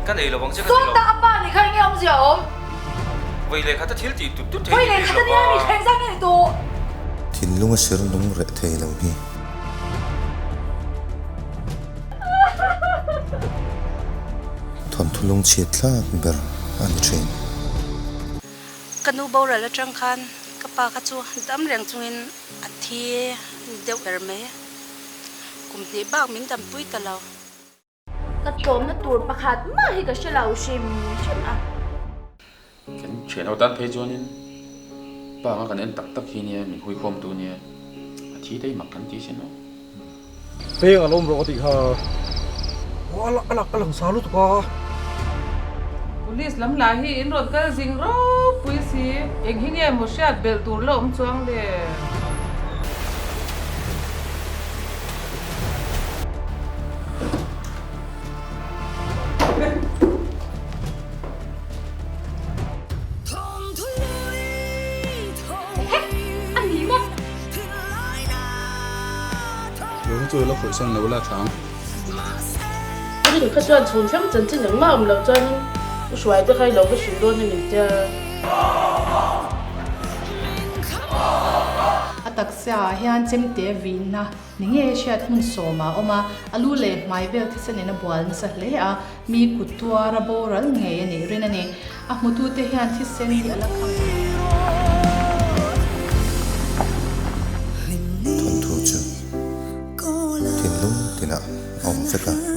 Ka nei lo ang che ka ti lo. Sawta a pa nih kha enge awmzia a awm? Vawi leh khat a thil tih tut tut thei ni bik lo va. Mi thleng zang nge ni tawh? Thinlung a ser nung reh thei lo hi. Thawnthu lungchhiat thlak ber a ni thin. Ka nu boral atang khan ka pa kha chu dam reng chungin a thi deuh ber mai. Kum hnih bak min dampui ta lo. Ka tlawmna tur pakhat mah hi ka hre lo hrim hrim a. Kan thian ho tan phei chuanin pa anga kan en tak tak hi nia min huikhawm tu nia a thi daih mak kan ti sin aw. Peng a lo awm rawh ka tih kha. Aw a a lang a lang sa lutuk a. Police lam lah hi in rawn kal zing ropui si eng hi nge maw hriat belh tur la awm chuang le. Lung chu la khawih san lo la thlang. Rin kha chuan chhun thleng chanchin engmah awm loh chuanin u hruai te kha i lo va hrilh dawn a ni tia. A taksa ah hian chemte vihna Ni nge hriat hmun sawm a awm a, a lu leh hmai vel thisen in a bual nasa hle a, mi kut tuar a boral ngei a nih rin a ni. A hmutute hian thisen hi a la kham. Thawnthu chu thinlung tinah a awm vek a.